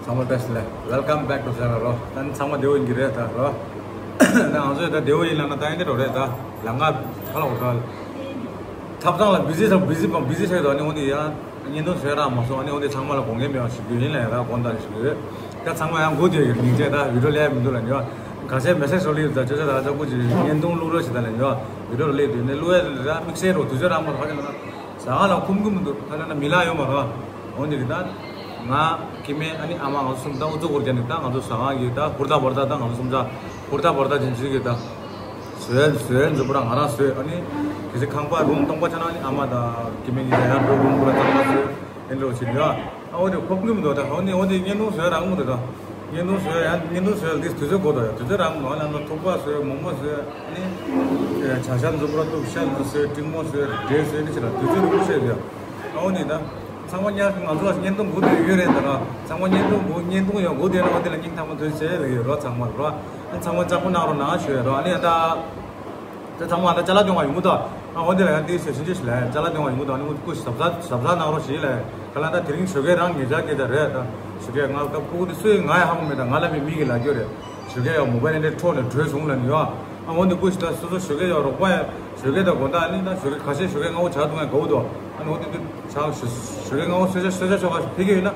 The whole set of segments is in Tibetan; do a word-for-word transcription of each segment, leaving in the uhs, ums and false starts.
ཚང་མ་བཀྲ་ཤིས་བདེ་ལེགས། Welcome back to Channel རོ། ད་ནི་ཚང་མ་བདེ་པོ་ཡིན་གྱི་རེད་ད་རོ། ད་ང་ཚོས་ད་བདེ་པོ་ཡིན་ལབ་ན་ད་ཡིན་དེ་འགྲོ་རེད། ད་ལམ་ཁ་ཁ་ལ་འོ་ད་ཐབ་ཚང་ལ་བི་ཟི་ཚང་བི་ཟི་བང་བི་ཟི་ཆགས་འདུག་ཨ་ནི་འོ་དེ་ཡང་བརྙན་ཐུང་བཟོས་རག་མ་སོང་། ཨ་ནི་འོ་དེ་ཚང་མ་ལ་དགོངས་འགལ་མེད་པ་ཞུ་རྒྱུ་ཡིན་ལ་ཡ་ད་དགོངས་དག་ཞུ་རྒྱུ་ཡོད། ད་ཚང་མ་ཡང་སྒུག་བསྡད་ཡོད། སྙིང་རྗེ། ད་བི་ཌིའོ་ལས་མི་འདུག་ལ་ཉོ། ག་ཚད་མེ་སེ་ཇི་རོ་ལི་ཡོད་ད་ཅོ་ཅོ་ད་ཅོ་སྐུ་ཅི་བརྙན་ཐུང་བླུག་རོགས་བྱེད་ད་ལ་ཉོ། བི་ཌིའོ་ལས་དུས་ནས་བླུག་ཡ་ད་དམིགས་བསལ་རོ་དུས་ཚོད་རག་མ་སོང་། ཁ་ཅིག་ལ་ཟ་ཁང་ལ་འཁུམ་འཁུམ་མི་འདུག་ཁ་ཅིག་ལ་མི་ལ་ཡོད་མ་རོ། འོ་འདི་གི་ད། ང་། ཁྱིམ་མི་ཨ་ནི་ཨ་མ་ང་ཚོ་གསུམ་ད་ཨུ་ཚུགས་སྐོར་རྒྱག་ནི་ད་ང་ཚོ་ཟ་ཁང་གི་ད་ཧུར་ཐག་བར་ཐག་ད་ང་ཚོ་གསུམ་ད་ཧུར་ཐག་བར་ཐག་ཅན་ཅིག་གི་ད། བཟོས་བཟོས་མཛོད་པོ་ར་ང་རང་བཟོས། ཨ་ནི། གལ་སྲིད་ཁང་པ་རུམ་སྟོང་པ་ཆགས་ན་ཨ་ནི་ཨ་མ་ད་ཁྱིམ་མི་གཉིས་ད་ཡང་འགྲོ་རུམ་པོ་ར་ཚང་མ་བཟོས། ཨེ་འགྲོ་ཕྱིན་ཡོད། ཨ་འོ་དེ་ཁོབ་ཀྱི་མི་འདུག་ད་འོ་ནི་འོ་དེ་བརྙན་ཐུང་བཟོས་རང་མོ་དེ་ད། བརྙན་ཐུང་བཟོས་ཡང་བརྙན་ཐུང་བཟོས་ལ་དེ་དུས་ཚོད་འགོར་འདུག་ཡ། དུས་ཚོད་རང་མོ་ཨ་ནི་ཨ་ནི་ཐུག་པ་བཟོས་མོག་མོག་བཟོས་ཨ་ནི། བྱ་ཤ་མཛོད་པོ་ར་གཏུབ་ཤ་ལ་བཟོས་ཀྲིན་མོག་བཟོས་འབྲས་བཟོས་ནི་ཕྱིན་ལ་དུས་ཚོད་རིང་པོ་བྱས་ཡོད། ཨ་འོ་ནི་ད། ཚང་མ་ཉར་ང་ཚོ་ལ་བརྙན་ཐུང་སྒུག་བསྡད་ཡོད་རེད་ད་ར། ཚང་མ་བརྙན་ཐུང་སྒུག་བརྙན་ཐུང་ཡང་སྒུག་བསྡད་ན་འོ་དེ་ལ་སྙིང་ཐག་པ་ཐུགས་རྗེ་ཆེ་ལབ་ཡོད་རོ། ཚང་མ་རོ། ཨ་ཚང་མ་ལྕགས་པོ་གནང་རོགས་གནང་ཞུ་ཡོད་རོ། ཨ་ནི་ད། ད་ཚང་མ་ད་ཅ་ལག་སྟོན་པ་ཡོང་གི་འདུག་ཨ་འོ་དེ་ལ་ཡང་དེ་ཞེ་ཞུ་ཞུ་ལ་ཅ་ལག་སྟོན་པ་ཡོང་གི་འདུག་ཨ་ནི་སྐུ་ཞབས་ས་ཞབས་ས་གནང་རོགས་ཞེས་ལ་ག་ལ་ད་དེ་རིང་ཞོགས་ཀས་རང་ངེད་ཅག་སྐད་ཆ་རེད་ད། ཞོགས་ཀས་ང་ད་སྤུ་གུ་དེ་སུ་ཡིན་ང་ཡང་ཧ་གོ་མེད། ད་ང་ལ་མི་མི་གི་ལ་རྒྱུ་རེད། ཞོགས་ཀས་ཡང་མོ་བལ་ཨེ་འདྲས་འཕྲོག་ནས་བྲོས་སོང་ལ་ནི་ཡོད། ཨ་འོ་འདི་སྐུ་ཞབས་ད་སོ་སོ་ཞོགས་ཀས་ཡང་རོགས་པ་ཡང་ཞོགས་ཀས་ད་དགོང་དག་ཨ་ནི་ད་ཞོགས་ཀས་ཁ་ཤས་ཞོགས་ཀས་སྔ་པོ་ཇ་འཐུང་ཡང་དགའ་བོ་འདུག་ཨ་ནི་འོ་དེ་དུས་ཇ་ཞོགས་ཀས་སྔ་པོ་གསོལ་ཇ་གསོལ་ཇ་ཆོ་ག་ཕེབས་ཀྱི་ཡོད་ན།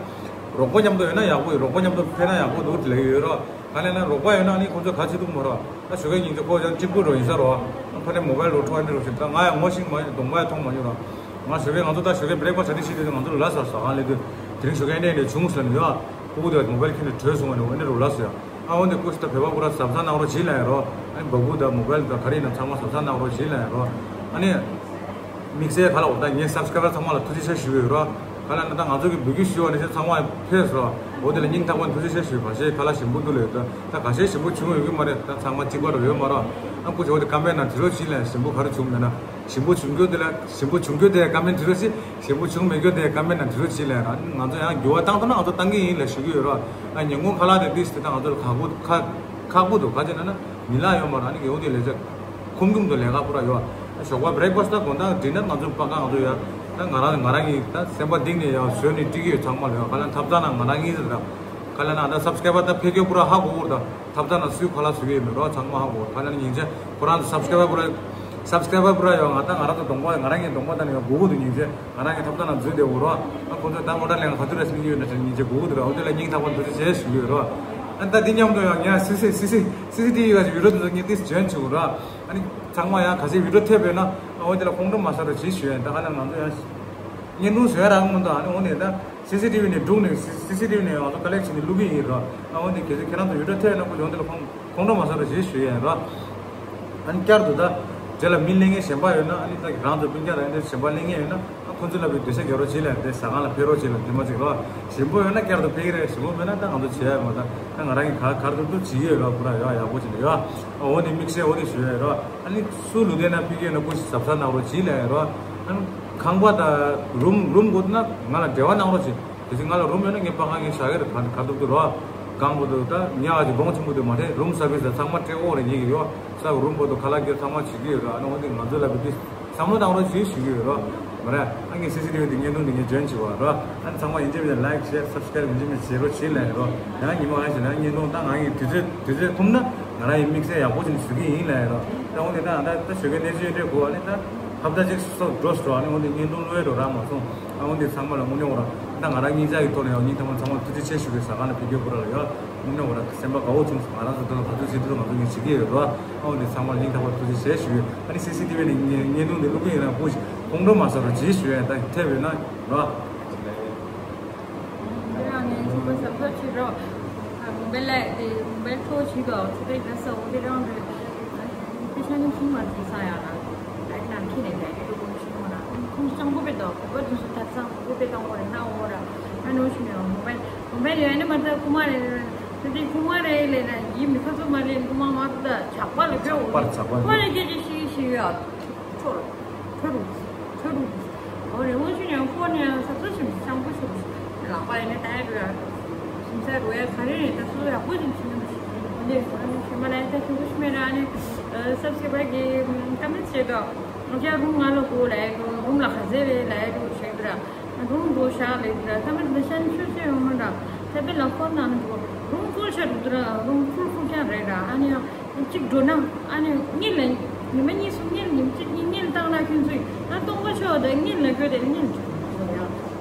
རོགས་པ་མཉམ་དུ་ཡོད་ན་ཡག་པོ་ཡོད། རོགས་པ་མཉམ་དུ་ཕེབས་ན་ཡག་པོ་འདུག་དེ་ལས་ཡོད་རོགས། ག་ལས་ན་རོགས་པ་ཡོད་ན་ནི་ཁོང་ཚོ་ག་བྱེད་ཐུབ་མ་རོགས། ད་ཞོགས་ཀས་ཉིན་གཅིག་ཁོ་ཡང་གཅིག་པུ་རོ་ཡིན་ས་རོགས། ཨ་ཕ་ནས་མོ་བལ་རོ་འཕྲོག་ཨ་ནི་རོ་ཞིག་ད་ང་ཡང་ངོ་ཤེས་མ་ཡོང་། གདོང་པ་ཡང་མཐོང་མ་མྱོང་རོགས། ང་ཞོགས་ཀས་ང་ཚོ་ད་ཞོགས་ཀས་བྷི་རེག་ཕ་སི་ཊི་ད་ནི་ཤི་དུས་ང་ཚོ་ལ་ལ་ཟ་ཟ་ཁང་ལས་དུས་དེ་རིང་ཞོགས་ཀས་ཨེ་འདྲས་ཨེ་འདྲས་བྱུང་ཟེར་ནས་ཡོད། ཨ་ཕྲུ་གུ་དེ་མོ་བལ་ཁྱེར་ནས་བྲོས་སོང་བ་ནས་འོ་ནས་རོ་ལ་ཟ་ཡ། ཨ་འོ་ནས་སྐུ་ཞབས་ད་བོད་པ་པུ་ར་གཟབ་གཟབ་གནང་རོགས་བྱེད་ལ་ཡ་རོགས། ཨ་ནི་བ་སྤུ་དང་མོ་བལ་དང་ག་རེ་ཡིན་ན་ཚང་མ་གཟབ་གཟབ་གནང་རོགས་བྱེད་ལ་ཡ་རོགས། ཨ་ནི། དམིགས་བསལ་ག་ལ་འོ་ད་ངའི་སབ་སི་ཀ་རའི་བར་ཚང་མ་ལ་ཐུགས་རྗེ་ཆེ་ཞུ་གི་ཡོད་རོགས། ག་ལ་ན་ད་ང་ཚོ་གི་འབོད་སྐུལ་ཞུ་བ་ནས་ཚང་མ་ཕེབས་སོང་། འོ་དེ་ལ་སྙིང་ཐག་པ་ནས་ཐུགས་རྗེ་ཆེ་ཞུ། ཁ་ཤས་ཁ་ལག་ཞིམ་པོ་འདུག་ལ་ཡོད་ད། ད་ཁ་ཤས་ཞིམ་པོ་བྱུང་ཡོད་ཀྱི་མ་རེད། ད་ཚང་མ་གཅིག་པ་རུ་ཡོད་མ་རོགས། ཨ་སྐུ་ཞབས་འོ་དེ་ཀ་མེན་ཊི་ནང་བྲིས་རོགས་བྱེད་ལ་ཡ། ཞིམ་པོ་བྱུང་གི་ཡོད་དེ་ལ་ཞིམ་པོ་བྱུང་གི་ཡོད་དེ་ཀ་མེན་ཊི་བྲིས་རོགས་བྱེད། ཞིམ་པོ་བྱུང་མེད་གྱོད་དེ་ཀ་མེན་ཊི་ནང་བྲིས་རོགས་བྱེད་ལ་ཡ། ང་ཚོ་ཡང་འགྱུར་བ་བཏང་ཐུབ་ན་ང་ཚོ་བཏང་གི་ཡིན་ལ་ཞུ་གི་ཡོད་རོགས། ཨ་ཉིན་གུང་ཁ་ལག་དེ་ཏིས་དེ་ད་ང་ཚོ་ལ་ཁག་པོ་ཁག་ཁག་པོ་འདུག་ག་ཅི་ན་ན་མི་ལ་ཡོད་མ་རེད། ཨ་ནི་འོ་དེ་ལས་ཅག་ཁུམ་ཁུམ་དུ་ལས་ཀ་པུ་ར་ཡོད། ཨ་ཞོགས་པ་བྷི་རེག་ཕ་སི་ཊི་ད་དགོང་དག་ཌི་ནར་ང་ཚོ་པ་ཀ་ང་ཚོ་ཡོད། ད་ང་རང་ང་རང་གིས་ད་སེམས་པ་གཏིང་ནས་ཡང་བཟོས་ནས་སྤྲད་ཀྱི་ཡོད། ཚང་མ་ལ་ཡོད། ག་ལ་ཐབ་ཚང་ན་ང་རང་གཉིས་ཟེར་ད། ག་ལ་ན་ད་སབ་སི་ཀ་རའི་བར་ད་ཕེབས་སྐྱོད་པུ་ར་ཧ་གོ་གོ་ར་ད། ཐབ་ཚང་ན་སུའི་ཁ་ལག་བཟོ་གི་ཡོད་མེད་རོགས་ཚང་མ་ཧ་གོ། ག་ལ་ན་ཉིན་བྱེད་ཁོ་རང་ཚོ་སབ་སི་ཀ་རའི་བར་པུ་ར་སབ་སི་ཀ་རའི་བར་པུ་ར་ཡོད། ང་ད་ང་རང་ཚོ་གདོང་པ་ང་རང་གི་གདོང་པ་ད་ནི་ཡང་སྒུག་གི་འདུག་ཉིན་བྱེད། ང་རང་གི་ཐོབ་ཐང་ལ་འཛུལ་བསྡད་འོ་རོགས། ཨ་ཁོང་ཚོས་ད་ངོ་སྤྲོད་ལེན་ག་ཚོད་རེ་ཟིན་གྱི་ཡོད་ན་དྲན་ཉིན་བྱེད་སྒུག་གི་འདུག་ར། འོ་དེ་ལ་སྙིང་ཐག་པ་ཐུགས་རྗེ་ཆེ་ཞུ་གི་ཡོད་རོགས། ཨ་ད་འདི་མཉམ་དུ་ཡང་ངས་སི་སི་སི་སི་སི་སི་ཊི་བི་ག་ཅིག་ཡུ་ཊུབ་དུ་ངས་ཏིས་འཇོན་བྱུང་རོགས། ཨ་ནི་ཚང་མ་ཡང་ག་ཚད་ཡུ་ཊུབ་ཐེབས་ཡོད་ན་ཨ་འོ་དེ་ལ་ཁོང་ཁྲོ་མ་ཟ་རོགས་ཅིག་ཞུ་ཡ་ཡིན། ད་ཨ་ན་ང་ཚོ་ཡང་བརྙན་ཐུང་བཟོ་ཡ་རག་མི་འདུག་ཨ་ནི་འོ་ནས་ད་སི་སི་ཊི་བི་ནས་སྒྲུག་ནས་སི་སི་ཊི་བི་ནས་ང་ཚོ་ཀ་ལེག་བྱས་ནས་བླུག་གི་ཡིན་རོགས། ཨ་འོ་དེ་གལ་སྲིད་ཁྱེད་རང་ཚོ་ཡུ་ཊུབ་ཐེབས་ཡོད་ན་ཁོ་འོ་དེ་ལ་ཁོང་ཁོང་ཁྲོ་མ་ཟ་རོགས་ཅིག་ཞུ་ཡ་ཡིན་རོགས། ཨ་ནི་བསྐྱར་དུ་ད་དེ་ལ་མི་ལེན་མཁན་གཞན་པ་ཡོད་ན་ཨ་ནི་ད་རང་ཚོ་སྤུན་ཀྱག་དང་ཨ་ནི་གཞན་པ་ལེན་མཁན་ཡོད་ན་ཨ་ཁོང་ཚོ་ལ་བའི་སྡོད་ས་རྒྱག་རོགས་བྱེད་ལ་དེ་ཟ་ཁང་ལ་ཕེབས་རོགས་བྱེད་ལ་དེ་མ་ཅིག་རོགས། ཞིམ་པོ་ཡོད་ན་བསྐྱར་དུ་ཕེབས་ཀྱི་རེད། ཞིམ་པོ་མེད་ན་ད་ང་ཚོ་བྱེད་ཡ་ཡོད་མ་ད། ད་ང་རང་གིས་ག་ག་རེ་ཐུབ་ཐུབ་བྱེད་ཀྱི་ཡོད་རོགས། པུ་ར་ཡོད་ཡག་པོ་བྱེད་ལ་ཡོད། ཨ་འོ་ནི་དམིགས་བསལ་འོ་དེ་ཞུ་ཡ་ཡོད་རོགས། ཨ་ནི་སུ་ལུས་བསྡད་ན་ཕི་ཀེ་ན་སྐུ་ཞབས་གཟབ་གཟབ་གནང་རོགས་བྱེད་ལ་ཡོད་རོགས། ཨ་ནི་ཁང་པ་དང་རུམ་རུམ་དགོས་ན་ང་ལ་འབྲེལ་བ་གནང་རོགས་བྱེད། དེ་ཚེ་ང་ལ་རུམ་ཡོད་ན་ངས་པ་ཁང་གི་བཞག་གི་རེད། ག་ག་ཐུབ་ཐུབ་རོགས། གང་པོ་དུ་ད་ཉག་གི་སྦོང་ཆེན་པོ་དུ་མ་རེད། རུམ་སར་བིས་ད་ཚང་མ་སྤྲད་འོག་རེ་ཉེ་གི་ཡོད། ས་རུམ་པོ་དུ་ཁ་ལག་གི་ཚང་མ་བྱེད་ཀྱི་ཡོད་རོགས། ཨ་ནི་འོ་དེ་ང་ཚོ་ལ་བི་དུས་བསམ་བློ་བཏང་རོགས་བྱེད་ཞུ་གི་ཡོད་རོགས། མ་རེད། ཨ་ངས་སི་སི་ཊི་བི་དེ་བརྙན་ཐུང་དེ་ངས་འཇོན་བྱེད་པ་རོགས། ཨ་ནི་ཚང་མ་ཡིན་གཅིག་མིན་གཅིག་ལའིཀ་ཤེར་སབ་སི་ཀ་རའིབ་ཡིན་གཅིག་མིན་གཅིག་བྱེད་རོགས་བྱེད་ལ་ཡོད་རོགས། ཡང་ཉི་མ་ང་ཞིག་ལ་བརྙན་ཐུང་ད་ང་གི་དུས་ཚོད་དུས་ཚོད་ཁུམ་ན་ང་རང་ཡི་དམིགས་བསལ་ཡག་པོ་ཅིག་ཞུ་གི་ཡིན་ལ་ཡོད་རོགས། ད་འོ་དེ་ད་ད་ད་ཞོགས་ཀའི་གནས་ཚུལ་འདྲ་གོ་ཨ་ནི་ད་ཧབ་ད་ཅིག་སོགས་འགྲོ་སོང་། ཨ་ནི་འོ་དེ་བརྙན་ཐུང་བླུག་ཡས་འགྲོ་རག་མ་སོང་། ཨ་འོ་དེ་ཚང་མ་ལ་དངོས་གནས་འོ་ར་ད་ང་རང་སྙིང་རྗེ་ཡི་ཐོག་ནས་ཡང་སྙིང་ཐག་པ་ཚང་མ་ཐུགས་རྗེ་ཆེ་ཞུ་གི། ཟ་ཁང་ལ་ཕེབས་སྐྱོད་པོ་ར་ལ་ཡོད། དངོས་གནས་འོ་ར་སེམས་པ་དགའ་བོ་བྱུང་སོང་། ང་རང་ཚོ་འདི་ལ་ག་ཚོད་བྱེད་ཐུབ་ང་ཚོ་ངས་བྱེད་ཀྱི་ཡོད་རོགས། ཨ་འོ་དེ་ཚང་མ་ལ་སྙིང་ཐག་པ་ཐུགས་རྗེ་ཆེ་ཞུ་གི། ཨ་ནི་སི་སི་ཊི་བི་ནས་བརྙན་ཐུང་དེ་བླུག་གི་ཡིན་ན་ཁོང་ཁོང་ཁྲོ་མ་ཟ་རོགས་བྱེད་ཞུ་ཡ། ད་ཐེབས་ཡོད་ན་རོགས། དེ་རང་ནས་ཚོང་པ་གཟབ་གཟབ་བྱེད་རོགས། མོ་བལ་ལས་དེ་མོ་བལ་འཕྲོག་བྱེད་དོ་ཚེ་ཏེ་ག་ས་འོ་དེ་རང་རེད། དེ་ཤ་ཉེ་ཤིང་མ་དེ་ས་ཡང་ན་ལའིཀ་ནང་ཁྱེར་ནས་ལའིཀ་དུ་གོམས་ཤིང་མ་ན་ཁོང་སྤྱང་པོ་བེད་དོ་གོ་བ་དུ་སུ་ད་ཚང་གོ་བེད་དང་བོ་རེ་ན་འོ་ར་ན་ནོ་ཤི་ནས་མོ་བལ་མོ་བལ་ཡོད་ནི་མ་ད་ཀུ་མ་རེ་རེད། དེ་དེ་ཀུ་མ་རེ་ལས་ན་ཡིད་མི་ཁ་ཚུགས་མ་ལས་ཀུ་མ་མ་ད་ཇག་པ་ལ་བེད་འོ་ཇག་པ་ཇག་པ་ཀུ་མ་རེ་སྐད་ཆ་ཤི་ཤི་ཡོད། ཁྲོ་རུ། ཁྲོ་རུ། ཁྲོ་རུ། འོ་རེ་འོ་ཞུ་ནས་ཁོ་ནས་ས་ཚོ་ཞིམ་ཤང་པོ་ཞིམ། ལག་པ་ཡིན་ན་ད་ཡ་རུ་ཡ། ཞིམ་ས་རུ་ཡ་ག་རེ་རེད། ད་སུ་ཡག་པོ་ཞིམ་ཞིམ་ཡོད་མ་ཞིག་འོ་ནས་ཁོ་རང་ཞིམ་པ་ལ་ཡ་ད་ཞིམ་པོ་ཞིམ་མེད་ར་ནི། སབ་སི་ཀ་རའིབ་གི་ཀ་མེན་ཊི་བྱེད་དོ། ང་ཅག་རུམ་ང་ལ་གོ་ལ་ཡ་རུམ་ལ་ག་ཚད་རེད་ལ་ཡ་རུ་ཞེས་ར། རུམ་གོ་ཤག་ལས་ར་ཀ་མེན་ཊི་ལ་ཤན་ཆུ་ཆུ་ཡོང་མ་འདྲ། ད་དཔེ་ལ་ཁོ་ན་ནི་འགྲོ་རུམ་ཕུལ་ཆ་རུ་དུ་ར་རུམ་ཕུལ་ཕུལ་ཀྱང་རེད་ར། ཨ་ནི་ཡང་གཅིག་འགྲོ་ན་ཨ་ནི་གཉིད་ལ་ཉི་མ་གཉིས་གསུམ་གཉིད་ཉིན་གཅིག་གཉིད་གཉིད་བཏང་ན་ཁྱོད་ཚོས་ང་སྟོང་པ་ཆ་བ་དེ་གཉིད་ལ་གྱོད་དེ་གཉིད་ལ་གྱོད་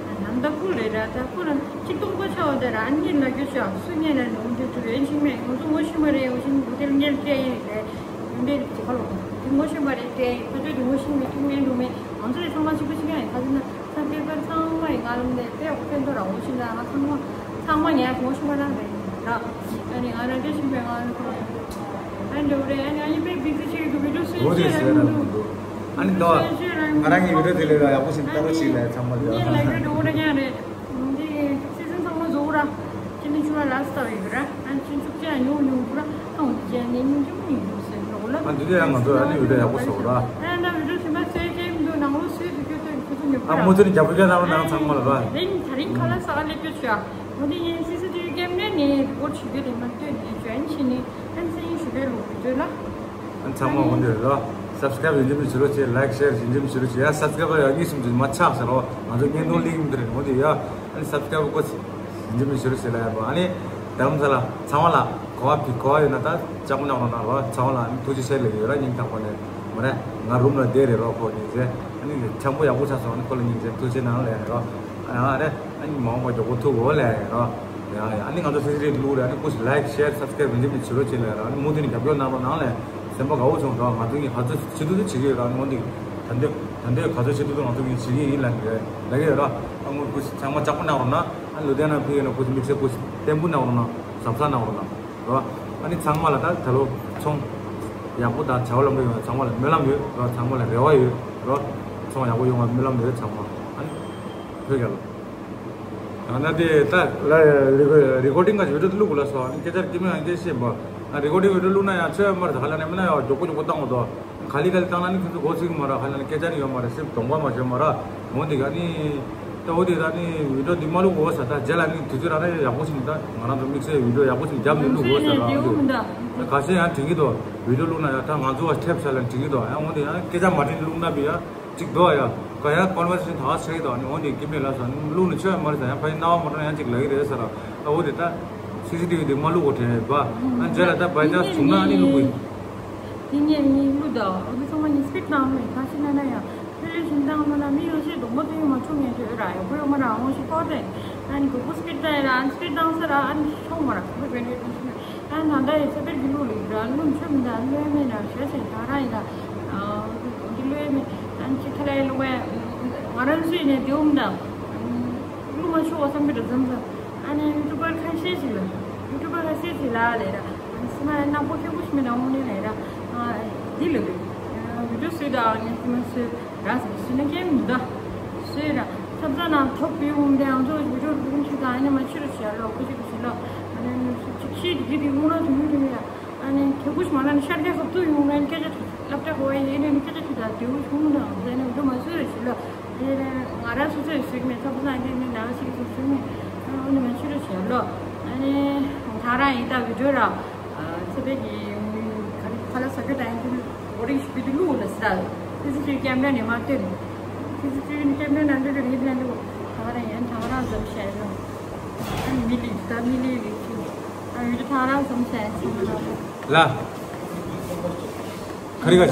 ཡང་ད་ཁུལ་རེད་ར། ད་ཁོ་ན་གཅིག་སྟོང་པ་ཆ་བ་དེ་ར་གཉིད་ལ་གྱོད་ཆ་སུ་གཉིད་ལ་ནོར་འདི་ཚོ་རེད་ཕྱིན་མེད། ང་ཚོ་ངོ་ཤེས་མ་རེད། ཡང་ཕྱིན་འགྲོ་དེ་གཉིད་སྐྱེ་ཡིན་རེད། ཡོན་ཏན་གྱི་ཁ་ལོ་དེ་ངོ་ཤེས་མ་རེད། སྐྱེ་ཡིན་ཁ་ཚོད་དེ་ངོ་ཤེས་མེད། ཐུག་མེད་འགྲོ་མེད། ང་ཚོ་ལས་ཚང་མ་གཅིག་པ་གཅིག་རྐྱང་ཡིན། ཁ་ཚོད་ན། ས་པེ་པར་ཚང་མ་ཡི་ང་ལ་འདི་དཔེ་ཡག་པོ་ཕན་ཐོགས་རང་འོ་ཤིན་ད་ང་ཚང་མ་ཚང་མ་ངས་ངོ་ཤེས་པ་རང་རེད་ར། ཨ་ནི་ང་རང་འདྲ་ཞིག་པའི་ང་རང་ཁོ་ཨ་འདྲ་རེད། ཨ་ནི་ཨ་ནི་དཔེ་བི་ཛི་ཆེ་གི་འདུག་བི་ཌིའོ་སེ་འོ་དེ་ཤེར་ཟེར་རང་ར་མི་འདུག་ཨ་ནི་ད་ང་རང་གི་བི་ཌིའོ་དེ་ལས་ཡག་པོ་ཞིག་ལྟ་རོགས་བྱེད་ལ་ཚང་མ་ལ། ངས་ལ་ཡོད་འདྲ་འོ་འདྲ་ཀྱང་རེད། འདི་སི་ཛན་ཚང་མ་རྫོགས་ར། ཅི་ནི་ཆུ་ལ་ལ་སྟ་བའི་ར། ཨ་ནི་ཆུ་ཆུ་ཅི་ཡང་ཉུང་ཉུང་ར། ཨ་འོ་དེ་ནས་ཉིན་ཅུང་ཉིན་ཅུང་ཟེར་རོགས་ལ། ཨ་འདི་དེ་ཡང་ང་ཚོ་ཨ་ནི་བི་ཌིའོ་ཡག་པོ་བཟོ་ར། ཨ་ད་བི་ཌིའོ་ཞིམ་པ་བཟོས་ཀྱི་མི་འདུག་ནང་ལོགས་བཟོས་འདུག་ཁྱོད་ཚོ་ཁྱོད་ཚོ་ཉོབ་ཨ་ར། མུ་མཐུད་ནས་རྒྱབ་སྐྱོར་གནང་རོགས་གནང་ཚང་མ་ལ་ར། ཨ་ནི་ད་རིང་ཁ་ལག་ཟ་ག་སླེབས་རྒྱུ་བྱ། འོ་དེ་ངས་སི་སི་ཊི་བི་ཀེམ་ར་ནས་རི་ཀོཌ་བྱེད་རྒྱུ་དེ་མ་ལྟོས་ནས་ཇོ་ཡིན་བྱས་ནས་ཨ་ནི་སེ་ཡིན་ཞུ་བའི་ལོ་བི་ཌིའོ་ལ། ཨ་ཚང་མ་འོ་འདི་རེད་ལོ། སབ་སི་ཀ་རབ་ཡིན་གཅིག་མིན་གཅིག་བྱེད་རོགས་བྱེད། ལའིཀ་ཤེར་ཡིན་གཅིག་མིན་གཅིག་བྱེད་རོགས་བྱེད། ཡ་སབ་སི་ཀ་རབ་ཡ་གཉིས་གསུམ་ཅིག་མ་ཆག་ཟེར་རོ། ང་ཚོ་བརྙན་ཐུང་གླིང་འདི་རེད། འོ་འདི་ཡ་ཨ་ནི་སབ་སི་ཀ་རབ་ཀོ་ཡིན་གཅིག་མིན་གཅིག་བྱེད་རོགས་བྱེད་ལ་ཡ་པ། ཨ་ནི་དམ་ས་ལ་ཚང་མ་ལ་གོ་བ་ཕི་གོ་བ་ཡོད་ན་ད་ལྕགས་པོ་གནང་རོགས་གནང་རོགས། ཚང་མ་ལ་ཨ་ནི་ཐུགས་རྗེ་ཆེ་ལབ་ཡོད་ར། སྙིང་ཐག་པ་ནས་མ་རེད། ང་རུམ་ལ་བསྡད་རེད་རོ། ཁོ་སྙིང་རྗེ། ཨ་ནི་འཆམ་པོ་ཡག་པོ་ཆགས་སོང་། ཨ་ནི་ཁོ་ལ་སྙིང་རྗེ་ཐུགས་རྗེ་གནང་ལབ་རོ། ཨ་རེད། ཨ་ནི་མ་འོངས་པ་མགྱོགས་པོ་ཐུག་གོ་ལབ་རོ། ཡ་ཡ། ཨ་ནི་ང་ཚོ་སི་སི་ཊི་བི་བླུག་རེད། ཨ་ནི་སྐུ་མཁྱེན་ལའིཀ་ཤེར་སབ་སི་ཀ་རབ་རིན་ཆེན་མི་བྱེད་རོགས་བྱེད་ལ་ཡ་ར། ཨ་ནི་མུ་མཐུད་ནས་རྒྱབ་སྐྱོར་གནང་རོགས་གནང་ལས། སེམས་པ་དགའ་བོ་བྱུང་རོགས། ང་ཚོ་གཉིས་ག་ཚོད་བྱེད་ཐུབ་ཐུབ་བྱེད་ཀྱི་ཡོད་ར། ཨ་ནི་འོ་འདི་ད་འདོད་ད་འདོད་ག་ཚོད་བྱེད་ཐུབ་ཐུབ་ང་ཚོ་གཉིས་བྱེད་ཀྱི་ཡིན་ལབ་ཀྱི་རེད། ལབ་ཀྱི་ཡོད་ར། ཨ་ངོ་སྐུ་མཁྱེན་ཚང་མ་ལྕགས་པོ་གནང་རོགས་གནང་། ཨ་ལུ་དེ་ན་ཕུལ་ཡོད་ན་སྐུ་མཁྱེན་དམིགས་བསལ་སྐུ་མཁྱེན་བརྟན་པོ་གནང་རོགས་གནང་། གཟབ་གཟབ་གནང་རོགས་གནང་རོ། ཨ་ནི་ཚང་མ་ལ་ད་ད་ལོ་ཚོང་ཡག་པོ་དང་བྱ་བ་ལམ་འགྲོ་ཡོང་བ་ཚང་མ་ལ་སྨོན་ལམ་ཡོད་རོ། ཚང་མ་ལ་རེ་བ་ཡོད་རོ། ཚོང་ཡག་པོ་ཡོང་བ་སྨོན་ལམ་ཡོད་ཚང་མ། ཨ་ནི་ཐོས་རྒྱ་ལོ། ཡང་ན་དེ་ད་ལ་རི་ཀོ་རི་ཀོ་ཌིང་ག་བི་ཌིའོ་བླུག་དགོས་ལ་སོ། ཨ་ནི་སྐད་ཆ་སྐྱེ་མེད་ཡང་སྐད་ཤེས་པ། ཨ་རི་ཀོ་ཌིང་བི་ཌིའོ་བླུག་ན་ཡང་ཚོད་མར་ད་ཧ་ལ་ནས་མིན་ན་ཡང་མགྱོགས་པོ་མགྱོགས་པོ་བཏང་བ་དོ། ག་ལི་ག་ལི་བཏང་ན་ནི་ཁྱོད་ཚོ་གོ་ཚིག་མ་ར། ཧ་ལ་ནས་སྐད་ཆ་ནི་ཡོད་མ་རེད། སེམས་གདོང་པ་མ་བྱོས་མ་ར། འོ་འདི་ག་ནི་ད་འོ་དེ་ད་ནི་བི་ཌིའོ་འདི་མ་བླུག་གོ་ས། ད་རྗེས་ལ་ནི་དུས་ཚོད་རང་རེ་ཡག་པོ་ཞིག་ད་ང་རང་ཚོ་དམིགས་བསལ་བི་ཌིའོ་ཡག་པོ་ཞིག་རྒྱབ་ནས་བླུག་གོ་ས་ར། ཁ་ཤས་ཡང་དྲན་གྱི་འདུག་བི་ཌིའོ་བླུག་ན་ཡང་ད་ང་ཚོ་བ་ཁྲེབ་ས་ལ་དྲན་གྱི་འདུག་ཡང་འོ་དེ་ཡང་སྐད་ཆ་མ་དྲན་བླུག་ན་བི་ཡ། གཅིག་འདུག་ཡ། ག་ཡ་ཀོན་ཝར་སེ་ཤན་ད་ཆགས་ཀྱི་འདུག་ཨ་ནི་འོ་འདི་ཀི་མེད་ལ་ས་ནི་བླུག་ནི་ཆོས་མ་རེད་ས། ཡང་ཕ་ཡི་སྣང་བ་མ་འགྲོ་ན་ཡང་གཅིག་ལབ་ཀྱི་རེད་ས་ར། ད་འོ་དེ་ད་སི་སི་ཊི་བི་དེ་མ་བླུག་གོ་དྲན་པ། ཨ་འཇལ་ལ་ད་བའི་ཅཱན་སི་བྱུང་ན་ཨ་ནི་བླུག་གི། དེ་ངས་ངས་བླུག་ད་འོ་དེ་ཚང་མ་ངས་སི་པིཌ་བཏང་མེད། ག་ཤི་ན་ན་ཡང་ཕེ་ལེ་ཤིན་བཏང་ལོ་ན་མི་ཡོང་ཤེས་གདོང་པ་དེ་ཡོང་མ་ཆོག་ངས་དྲན་ར། ཡོང་གི་ཡོད་མ་ར། འོང་ཤེས་ཏོག་ཏེ་ཨ་ནི་གོ་གོ་སི་པིཌ་བཏང་ཡ་ར། ཨ་ནི་སི་པིཌ་བཏང་ས་ར་ཨ་ནི་ཆོག་མ་ར། གོ་བེ་ནེ་ཏུ་ཨ་ན་ད་ཡི་ཚེ་པེར་གི་ལུགས་ལུགས་འདྲ་ལུགས་ཆོས་མི་འདྲ་ལུས་མེད་ན་ཞེས་ཟེར་ག་རང་ཡིན་ད། འདི་ལུས་མེད་ཨ་ནི་ཅི་ཁ་ལ་ཡི་ལུགས་མེད། ང་རང་ཚོས་ནས་དེའུ་མི་འདྲ་ལུགས་མ་ཆོག་བསམ་གི་འདྲ་འཛམ་འཛམ། ཨ་ནི་ཡུ་ཊུབ་པར་ཁ་ཤས་ཤིག་ལ་ཡུ་ཊུབ་པར་ཁ་ཤས་ཤིག་ལ་ལས་ར། ཨ་ནི་སི་མ་ཡ་ནག་པོ་ཁྱད་པོ་ཞིག་མི་འདྲ་འོང་ནས་ལས་ར། འདི་ལ་ལུས་ཡུ་ཊུབ་སུས་ད་ཨ་ནི་སི་མ་སུས། ར་སི་ནི་ཀེམ་མི་འདུག་སུས་ར། ཁྱབ་ཚ་ནང་ཐོབ་པའི་འོང་དེ་ཨང་ཚོ་བི་ཌིའོ་རུ་རུ་ཞིག་དང་ཨ་ནི་མ་ཕྱི་རུ་ཞལ་ལོ་ཁུ་ཅིག་ཞིག་ལོ། ཨ་ནི་ཅིག་ཤི་དེ་གི་དེ་འོང་ན་དུ་མི་དུ་མི་ར། ཨ་ནི་ཁེ་ཁུ་ཞིག་མ་ན་ནི་ཤར་རྒྱག་ཁབ་ཏུ་ཡོང་ན་ནི་སྐད་ཆ་སླབ་གྲྭ་གོ་ཡེ་ནི་ནི་སྐད་ཆ་ཁྱི་དང་དེའུ་ཞུང་དང་ཟེར་ནི་འདུག་མ་སུ་རུ་ཞིག་ལོ། ཨ་ནི་ང་ར་སུ་ཚོད་ཞིག་མེད་ཁྱབ་ཚ་ནང་དེ་ནི་ནང་ཞིག་སུ་ཞིག་མེད། ཨ་ནི་མ་ཕྱི་རུ་ཞལ་ལོ། ཨ་ནི་ང་རང་ཡིན་ད་བི་ཌིའོ་ར། ཚེ་འཕེལ་གྱི་ཁ་ལག་ཟ་རྒྱུ་དང་ཡང་ཁྱོད་རོ་རིགས་ཤིག་བི་དུ་ལུག་ལ་ཟ། ཁྱི་ཚེ་ཚེ་ཀེམ་ར་ནས་མ་སྟོན། ཁྱི་ཚེ་ཚེ་ཀེམ་ར་ནང་འདྲ་རེད་ལ་འདུག་ཐང་ར་ཡན་ཐང་ར་འཛོམས་བྱས་ནོ། ཨ་མི་ལི་ད་མི་ལི་རིགས་ཤིག་ཨ་ཡུལ་ཐང་ར་འཛོམས་བྱས་ཚེ་མ་ལ། ལ། ཁ་རི་ག